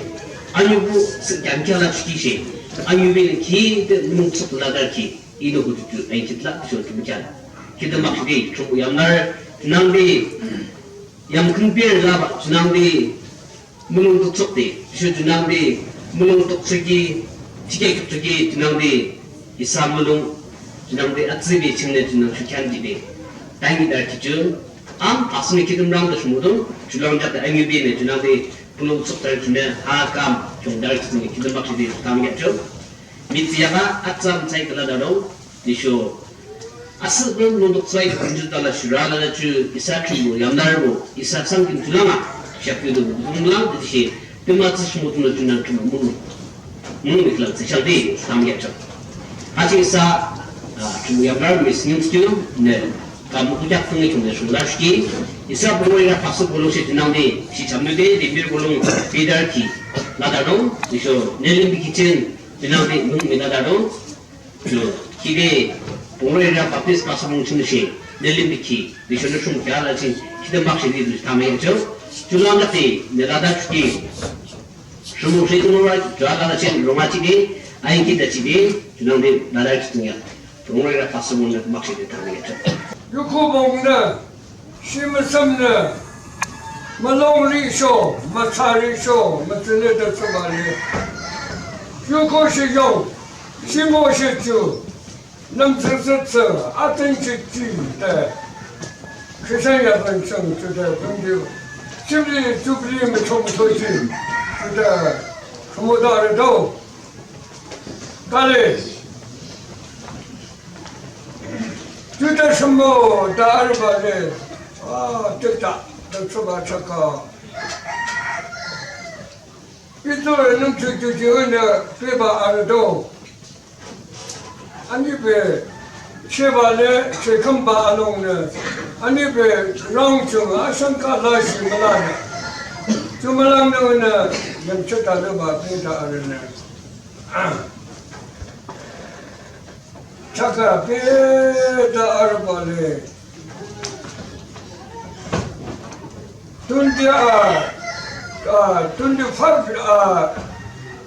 Anyu bu se yam kya la chuki she, anyu bini ki de mulong tok ladar ki. Ino kututu, ain chitla, sho tumchan. Kita maksudde, chok yamnar, junangde, yamkhün pir laba, junangde, mulong tok sokde, sho junangde, mulong tok soki, tike tok soki, junangde, isa mulong, junangde, atsibe chingne, junang shukyan jide. Tangi dar kichun, am, asmi kitum rang da shmudung, julang jat da angi bine, junangde, mulong sok dar chune, ha kam, chung dar kichun, kita maksudde, tam ya chun. Mitsiyaka atsam tsai kala daro, nisho. Asü bro nunduk tsai kunju tala shura lala chu isa chumu yamdar bo, isa sangkin tulanga, shakyu do bumlang de shi, tima tsi shimo tuna tuna tuna munu. Munu miklang tsi shangdi, tam ya chak. Achi isa, ah, chumu yamdar mi singin skiu, ne, kamu kujak tungi tungi shula shki, isa bro ya pasu bolo shi tunang de, shi chamnu de, de bir bolong, bidar ki, la daro, nisho, nelim bi kitchen, Junangde nung mina daro, ju, kide, Pungro Area Baptist Pastor Mung ching shi, nelim biki, de shon shung kya la ching, kide mak shi di du tame yo, ju lang de, ne la da ki, shung shi tu ra, ju la la ching, rong a chi di, ain ki da chi di, junangde la da ki ya, Pungro Area Pastor Mung mak shi di tame yo. Yuko bong na, Shi müsümnü, mülung rishon, mütsa rishon, mütsünü de tsübale. Shuko shi yong, shimo shi ju, nüm tsü tsü tsü, ateng chi chi de. Christian ya ben chang ju de, ben ju. Shimli jubli mi chong to chi, ju de, kamo da re do. Tale. Juta shimo ta arübah le. A, tüta, tüchoba chaka. Ito nung chuchuchu ne peba arüdo. Anibe, cheba le, chekhamba alongne. Anibe, rangchung, ashangka lashi malane. Chumalang ne, yamchata leba peta arüne. Chaka peta arübah le. Twenty, ah, ah, twenty-five, ah,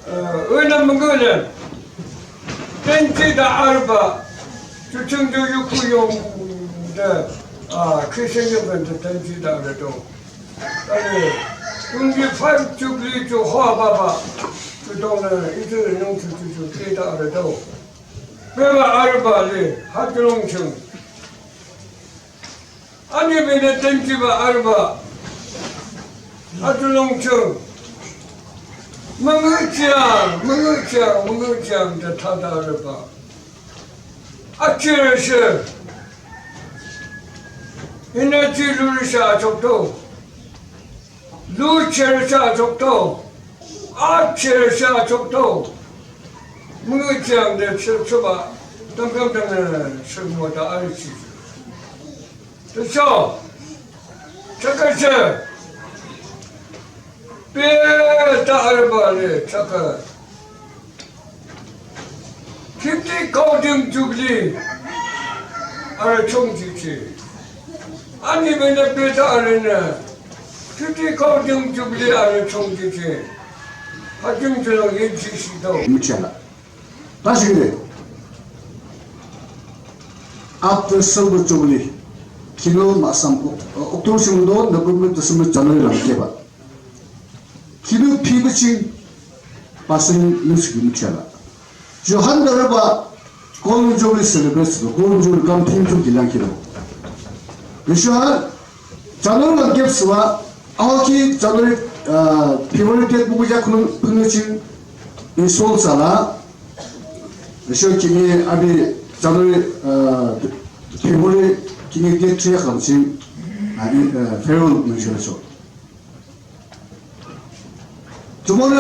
uh, wena mangune. Twenty da arübah. Chuchung du yuku yung de, ah, Christian yung ben de twenty da arüdo. Tale, twenty-five jubilee ju hoa baba. Ju dong ne, ito nung ju ju ju ke da arüdo. Beba arübah le, ha ju longchung. Ani bene twenty ba arübah. Atulongchung. Mangüchiang, mangüchiang, mangüchiang de thada arübah. Achirüshe. Energy lurüshe achokto. Lucherüshe achokto. Achirüshe achokto. Mangüchiang de chirchoba. Tamkam tamne chirmo da arichi. Tüsho, chaka she, peta arübah le, chaka. Fifty golden jubilee, arü chongjichi. Ani bene peta arüne, fifty golden jubilee arü chongjichi. Hajung jelo yinchi shito. Michala. Tashigide. After Silver Jubilee, khinu mahsam, Oc-, October shimdo, November, December, January lang keba. Khinu phi baching, pasing nusuki michala. Johan daraba, Golden Jubilee celebrate do, Golden Jubilee kam thing thung kilang kilo. Yeshua, January lang kep swa, ahoki January, uh, February date buku ya kunun, kunun ching, install sala, Yeshua kini abi January, uh, February kini date three lang ching, uh, in, uh, Pharaoh mention so. Jumonü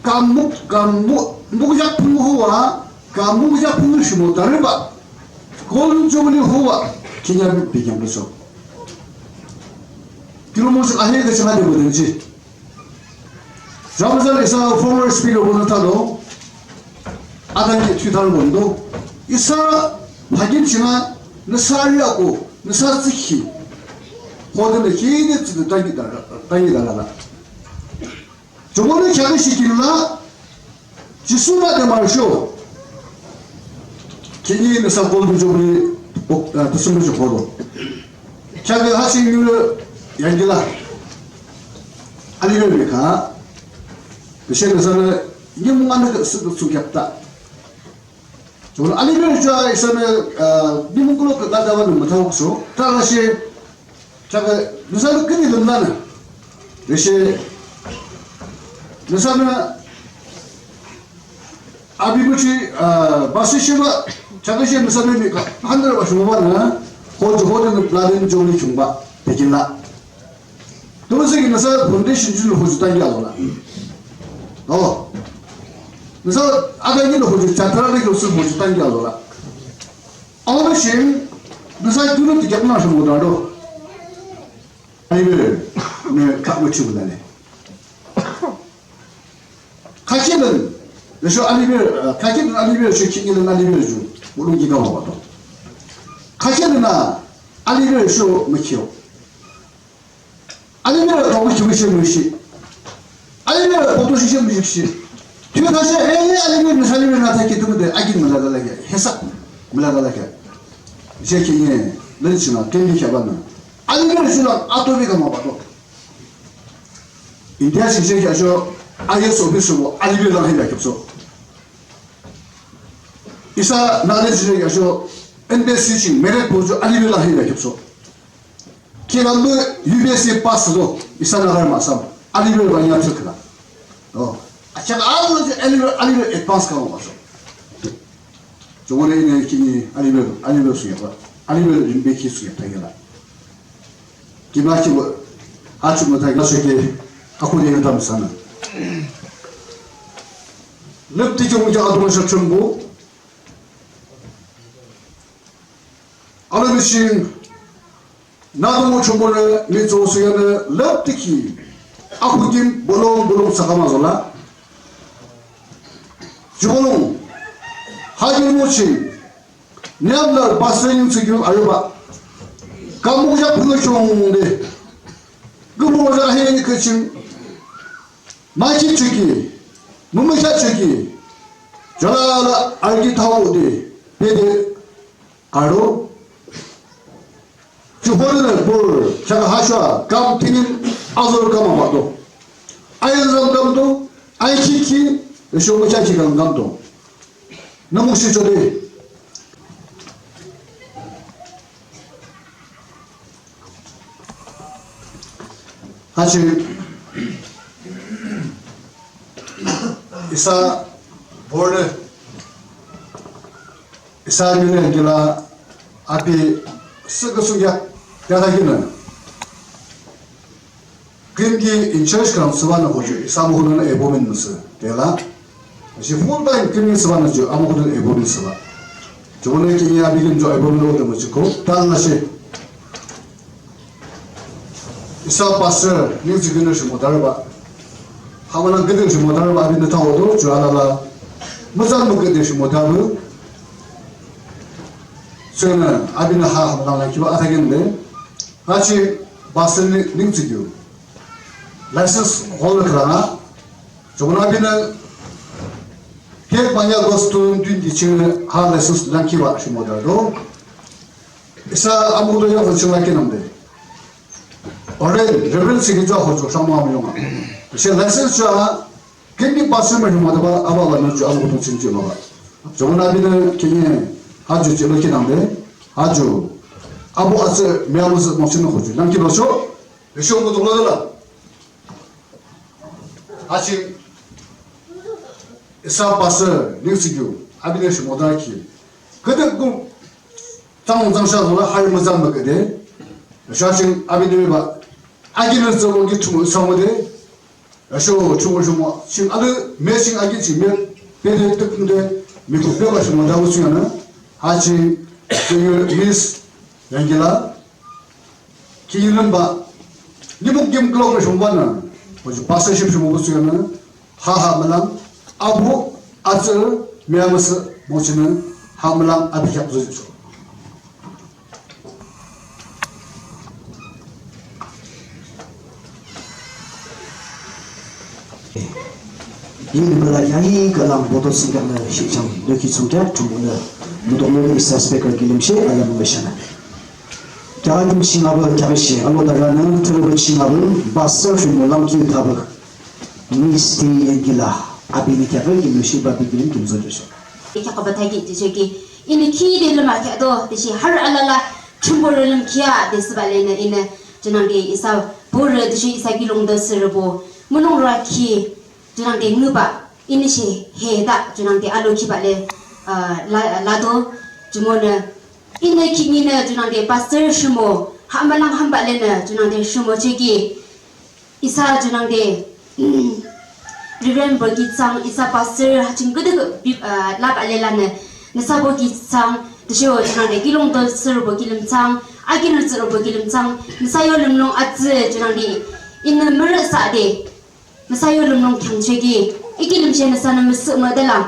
kamuk, kamuk, muk yak phung huwa, kamuk yak phung shimo tariba. Golden Jubilee huwa, kinya bigyam beso. Kilo mo ahe de changa de bodenji. Ramazan isa former speaker bono tado. Adangi tütang bondo. Isa hakim chima nüsa riako, nüsa tsikhi. Hodene kide tsi tangi dara, tangi dara la. Jomone chaka shikila, Jisu na de marsho. Kini nüsa kol bu jomone, ok, ah, tusum jo kodo. Chaka hasi yule yangila. Ani yule ka. Nüsa nüsa ne, ni mungana ke sik suk yapta. Chun ani beri jua isa ne, ah, nimung kulo ke dada wan matau so, tara she, chaka, nüsa ne kini lum nana. Deshe, nüsa ne, abi muchi, ah, basi shiba, chaka she nüsa ne ni ka, handra ba shuma na, ho jo ho ne plan jo ni chungba, tekila. Tüsho ki nüsa foundation jino hoju tangi alola. Oh. Nüsa adangino hoju chatra de hoju tangi alola. Aono shin nüsa jino tikyakna shimo dado. Ani beri ne kamo chibu dane. Kakilin, ne sho ani beri, kakilin ani beri sho kikilin ani beri ju. Wulu gida wa to. Kakilin na ani beri sho mükyo. Alimira kabu kibu shi mushi. Alimira koto shi shi mushi. Tüta shi, eh, alimira nüsa alimira nüsa ki tümüde agin mülada lage. Hesap mülada lage. Jeki ne, lensina, kendi kebana. Alimira shula atobi kama bato. India shi jeki asho, I A S officer bo alimira lang hila kepso. Isa Nagaland shi jeki asho, N B C shi merit bo jo alimira lang hila kepso. Kilambu U P S C pass do, isa Naga mahsam, alibel banya thükla. Oh, achak alu alibel, alibel advance kamo paso. Tümüde inü kini alibe, alibe thsungkheak la. Alibe limbe ki thsungkheak thakhi la. Kima ki wü, achu mütha la shoki, akhuhde inü tamsanü. Lüpdükhi mungya adung sha Thrünpuh. Alomi ching nado mo chomore mi zo süyanü lüpdükhi. Akhuhde bolung bolung sakama zola. Ju bolung. Ha ju mo ching. Nyamlar pastor ning thsükhi arübah. Kamuk jak phüngü chongde. Gümü wajak ahi ning kaching. Machi chiki. Mümüsha chiki. Jalala arki thao de. Bede. Aro. Chuhorü bur, chaka hasha, kam tingin, azor kam abato. Ayin zam kam to, ayin chiki, esho mo chaki kam kam to. Namu shi chode. Hachi. Isa borü. Isa mine gila api sükü sükü ya, ya da gina. Kimki in charge kam sübanü hoju, isa muhunü ebomin müsü, dela. Shi full time kimki sübanü ju, amuhunü ebomin süba. Jubonü kini api kim ju ebomin hoju müsü ko, tan na shi. Isa pastor, ning thsükhi nü rhimo darübah. Hamülang küdü rhimo darübah, abinü thao do, ju alala. Mütsan müküdü rhimo darübah. Sünü, abinü ha, hamülang la kiba athakin de. Hachi, pastor ning, ning thsükhi. License holder khrana. Jubonü abinü, kek manya August twenty ching ha license lang kiba rhimo darübah. Isa amudo ya ho ching la kinam de. Ore, Reverend Sigi jua ho jua shang mo am yong a. She license jua, kendi pastor me huma daba, aba ba no jua amu kutung chin jua ma ba. Jua na bi ne, kini, ha ju jua lo kinang de, ha ju. Abu atse, me amu se mo chin ho ju. Nang ki lo sho, le sho mo dong lo la. Ha chi, isa pastor, ning si ju, abi ne shi mo da ki. Kede gu, Tsang tsang sha zong la hari mütsan müküde. Sha ching abi de ba. Agi nü zong ki thümu sang de. Sho thümu thümu. Ching ali me ching agi ching me. Bede tek de. Mi ku be ba ching da wu ching na. Ha ching, ching Miss Yangila. Ki yinam ba. Ni muk gim klok ching ba na. Wo ji pastorship ching wu ching na. Ha ha mülang, abu, atsü, miyamüsü, mochinen, ha mülang, abi kyak zücho. Yini müla yayi kalang boto singkak na shichang, doki sungkak, chumuna, mudok mo isa speaker kilim she, alam mo shana. Kya adim ching abu, kya shi, alo daga na, tulu ching abu, pastor shi mo lang ki tabu. Miss Yangila, abi ni kya ki mushi ba bi kilim kim zo josho. Kya ka batai ki jisho ki, ini ki de lama kya do, de shi har alala, chumbo lem kya, de sibale na ina, junang de isa, bor de shi isa ki long do sirbo, mulong ra ki, junang de nguba, ini shi he da, junang de alo ki bale, ah, la, la do, jumo na, ini ki ni na, junang de pastor shimo, ha malang hamba le na, junang de shimo cheki, Isa junangde, mm, Reverend bo ki tsang, isa pastor ha ching gede ge bi, ah, lap ale la ne, nüsa bo ki tsang, tüsho junangde, kilung do sir bo kilim tsang, akin sir bo kilim tsang, nüsa yo limlung atsü junangde, inü mürü sa de, nüsa yo limlung khyang cheki, ikilim she nüsa nü müsü mü de lang.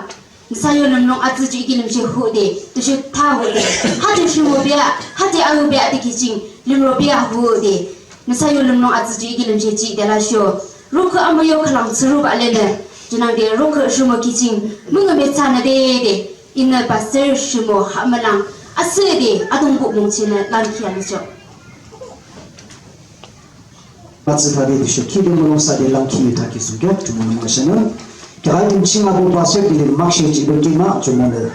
Nüsa yo limlung atsü ju ikilim she hu de, tüsho tha hu de. Ha de shi hu bia, ha de a hu bia de ki ching, limro bia hu de. Nüsa yo limlung atsü ju ikilim she ji de la sho. Rokhu ama yo khülang suru ba le ne. Junangde rokhu shi mo ki ching, münga me tsana de de. Inü pastor shi mo ha mülang. Asü de, adung bu mung chine lang kia le cho. Atsü thade tüsho ki de mulong sa de lang ki thaki sungkyak tümü nung ashanü. Kya adim ching abu pastor kilim makshe ji beki ma tümü nü.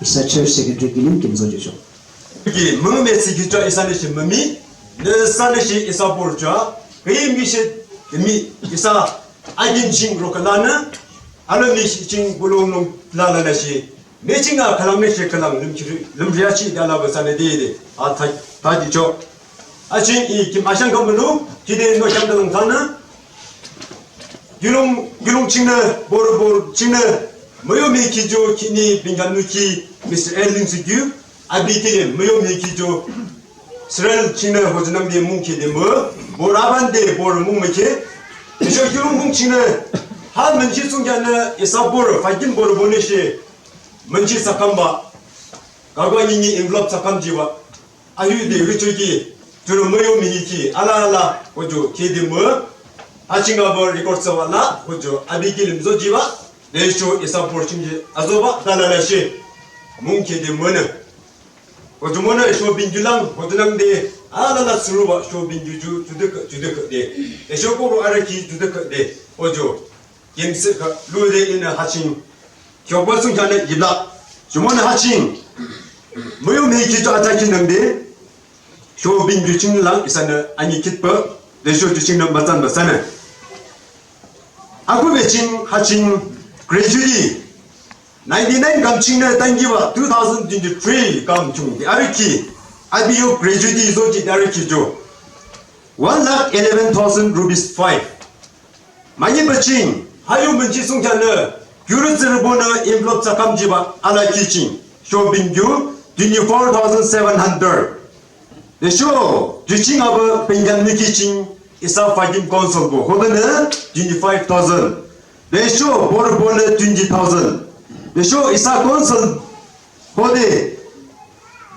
Isa church secretary kilim kim zo josho. Ki mung me tsi ki cho isa ne shi mami, ne sa ne shi isa bor cho, kayim ki shi mi isa adim ching rokala ne, alo mi shi ching bulong nung la la la shi. Mechinga khülang meshe khülang lümchiri, lümriachi dalaba sanade de. A ta, taticho. Achin i kim ashang kamulu, kide no shang dalang sana. Yulong, yulong chingnü, bor bor chingnü, müyo miki jo kini bingan nuki, Mister L Linsidu, abi kile müyo miki jo, Srel chingnü hojnam de mungke de mü, bor aban de bor mung meke, isho yulong mung chingnü, ha menji sungyanü, isa bor, fagin bor boneshe, menji sakamba, gagwa nini envelope sakam jiwa. Ayu de richo ki, juro müyo miki, ala ala, ojo, kede mü, achinga bor record sawa la, ojo, abi kilim zo jiwa, de sho isa bor chingi, azoba, dalala she, mung kede münü. Ojo münü sho binjulang, ojo nang de, ala la suruba, sho binjuju, judük, judük de. De sho koro araki, judük de, ojo. Kimsi ka, lu de ina haching. Kyokba sung chane yibla. Jumon haching. Müyo miki jo acha kinang de. Sho binju ching lang, isanü ani kitpa. De sho ju ching nang batan basana. Aku be ching, haching, graduate. Ninety-nine kam chingnü tangiwa two thousand twenty-three kam chung de ariki. Abiyo graduate zo ji de ariki jo. One lakh eleven thousand rupees five. Mani baching, hayo menji sung chanü, gyuru ziribonü envelope sakam jiwa ala kiching. Sho binju, twenty-four thousand seven hundred. De sho, juching aba penjan ni kiching, isa fagin council bo, hodene, twenty-five thousand. De sho, bor bone twenty thousand. De sho, isa council, hode,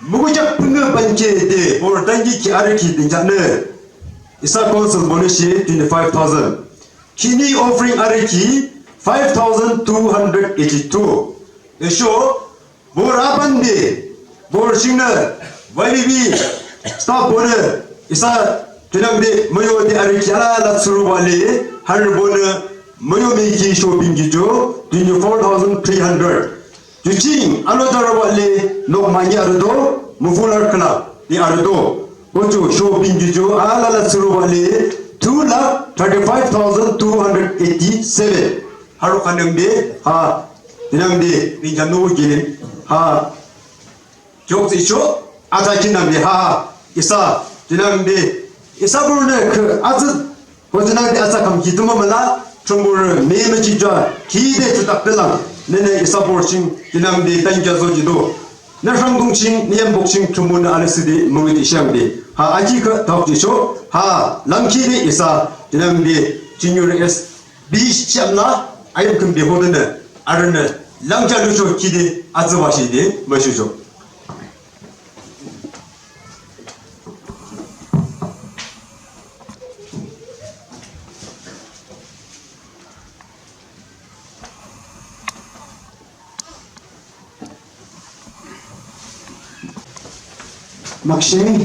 mugujak punga panche de, bor dangi ki ariki dinjane. Isa council bone shi twenty-five thousand. Kini offering ariki, five thousand two hundred eighty-two. De sho, Bor aban de, bor shingnü, Y B B, staff bonü, isa, tenang de, mayo de, ariki ala ala tsuru wale, har bonü, mayo miki sho bingi jo, twenty-four thousand three hundred. Juching, alo dara wale, nok mani ardo, mufular kena, de ardo. Ocho, sho bingi jo, ala ala tsuru wale, two lakh thirty-five thousand two hundred eighty-seven. Haro kanang de, ha, tenang de, bingi no gilin, ha. Jok zi cho, aza kinang de, ha, ha, isa, tenang de, isa bor ne ke, aza, ho tenang de aza kam ki tuma mala, chumbur, me me chi jwa, ki de chu tak telang, ne ne isa bor ching, tenang de, tan ja zo ji do. Ne rang dong ching, ne yam bok ching, chumbur ne ale si de, mo de shang de. Ha, aki ke, tak ji cho, ha, lang ki de, isa, tenang de, junior S, Bi sham la, ayim kümbi hodene, arene, langcha lucho kide, atsüba shide, mashucho. Makshe,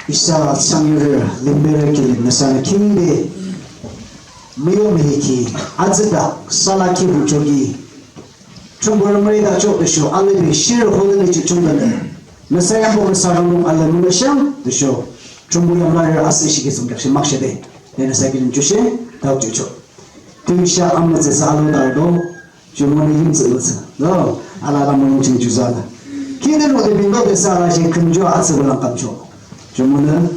isa sangyur limbere ki nüsa na kinde, miyo mihiki, atsüda, sala ki buchoki, chumbur mrida chok tüsho, ale bi shir holene chi chungdane, nüsa yambo nüsa rong ale mrishang tüsho, chumbu yamlare asi shiki sungyak shi makshe de, de nüsa ki chushe, tau chucho. Tüsha amna tsesa alo dardo, Jumonü yimtsü lütsü. No, alala mung ching juzala. Kide lo de bindo de sala je kümjo atsü bulang kamcho. Jumonü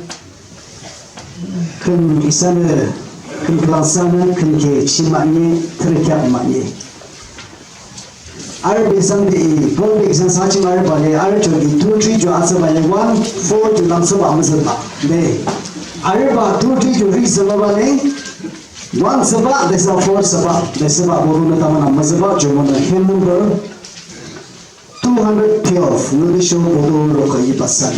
küm isanü, küm klansanü, küm ke chimanye, tırkyak manye. Arı besan de i, bol de isan saçim arı bale, arı çok i, two three jo atsü bale, one four jo lamsaba amızın ba. De. Arı ba, two three jo ri zama bale, One saba, desa four saba, desa ba boru na tamana mazaba, jomo na hymn number two hundred twelve, nuri sho boru ro ka ipasan.